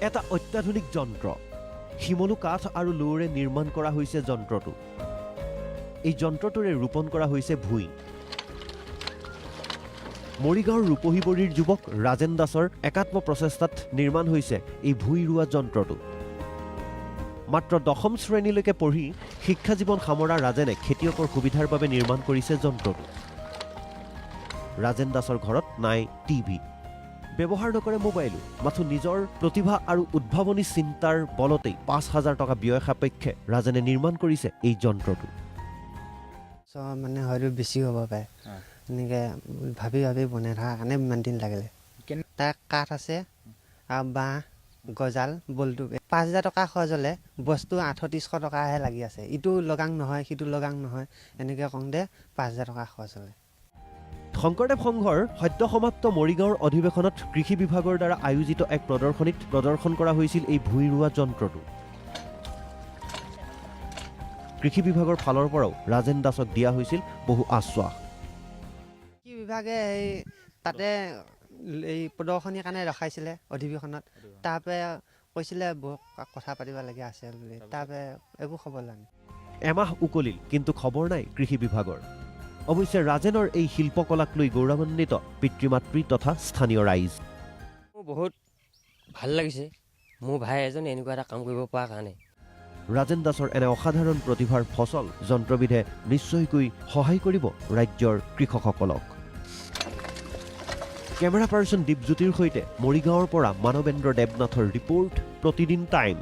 এটা অত্যাধুনিক যন্ত্ৰ। শিমলু কাঠ আৰু লোৰে নিৰ্মাণ কৰা হৈছে যন্ত্ৰটো। এই যন্ত্ৰটোৰে ৰোপণ কৰা হৈছে ভূঁই। মৰিগাঁৱৰ ৰূপহীবৰীৰ যুৱক ৰাজেন দাসৰ একাত্ম প্ৰচেষ্টাত নিৰ্মাণ হৈছে এই ভূঁই ৰোৱা যন্ত্ৰটো। মাত্ৰ দশম শ্ৰেণীলৈকে পঢ়ি শিক্ষা জীৱন সামৰা ৰাজেনে খেতিয়কৰ সুবিধাৰ বাবে নিৰ্মাণ কৰিছে যন্ত্ৰটো। ৰাজেন দাসৰ ঘৰত নাই টিভি, ব্যৱহাৰ নকৰে মোবাইলো। মাথো নিজৰ প্ৰতিভা আৰু উদ্ভাৱনী চিন্তাৰ বলতেই 5000 টকা ব্যয় সাপেক্ষে ৰাজেনে নিৰ্মাণ কৰিছে এই যন্ত্ৰটো। চব মানে হয়তো বেছি হ'ব পাৰে। এনেকৈ ভাবি ভাবি বনাই থকাৰ কাৰণে ইমান দিন লাগিলে। তাৰ কাঠ আছে আৰু বাঁহ, গজাল, বল্টু। 5000 টকা খৰচ হ'লে বস্তু 3800 টকাহে লাগি আছে। ইটো লগাং নহয়, সিটো লগাং নহয়, এনেকৈ কওঁতে 5000 টকা খৰচ হ'লে। শংকৰদেৱ সংঘৰ সদ্য সমাপ্ত মৰিগাঁৱৰ অধিৱেশনত কৃষি বিভাগৰ দ্বাৰা আয়োজিত এক প্ৰদৰ্শনীত প্ৰদৰ্শন কৰা হৈছিল এই ভূঁই ৰোৱা যন্ত্ৰটো। কৃষি বিভাগৰ ফালৰ পৰাও ৰাজেন দাসক দিয়া হৈছিল বহু আশ্বাস। কৃষি বিভাগে এই তাতে এই প্ৰদৰ্শনীৰ কাৰণে ৰখাইছিলে অধিৱেশনত। তাৰপৰা কৈছিলে বহুত কথা পাতিবলগীয়া আছে বুলি। তাৰপৰা একো খবৰ লোৱা নাই। এমাহ উকলিল, কিন্তু খবৰ নাই কৃষি বিভাগৰ। অৱশ্যে ৰাজেনৰ এই শিল্পকলাক লৈ গৌৰৱান্বিত পিতৃ মাতৃ তথা স্থানীয় ৰাইজ। মোৰ বহুত ভাল লাগিছে, মোৰ ভাই এজনে এনেকুৱা এটা কাম কৰিব পৰা কাৰণে। ৰাজেন দাসৰ এনে অসাধাৰণ প্ৰতিভাৰ ফচল যন্ত্ৰবিধে নিশ্চয়কৈ সহায় কৰিব ৰাজ্যৰ কৃষকসকলক। কেমেৰা পাৰ্চন দীপজ্যোতিৰ সৈতে মৰিগাঁৱৰ পৰা মানৱেন্দ্ৰ দেৱনাথৰ ৰিপৰ্ট, প্ৰতিদিন টাইম।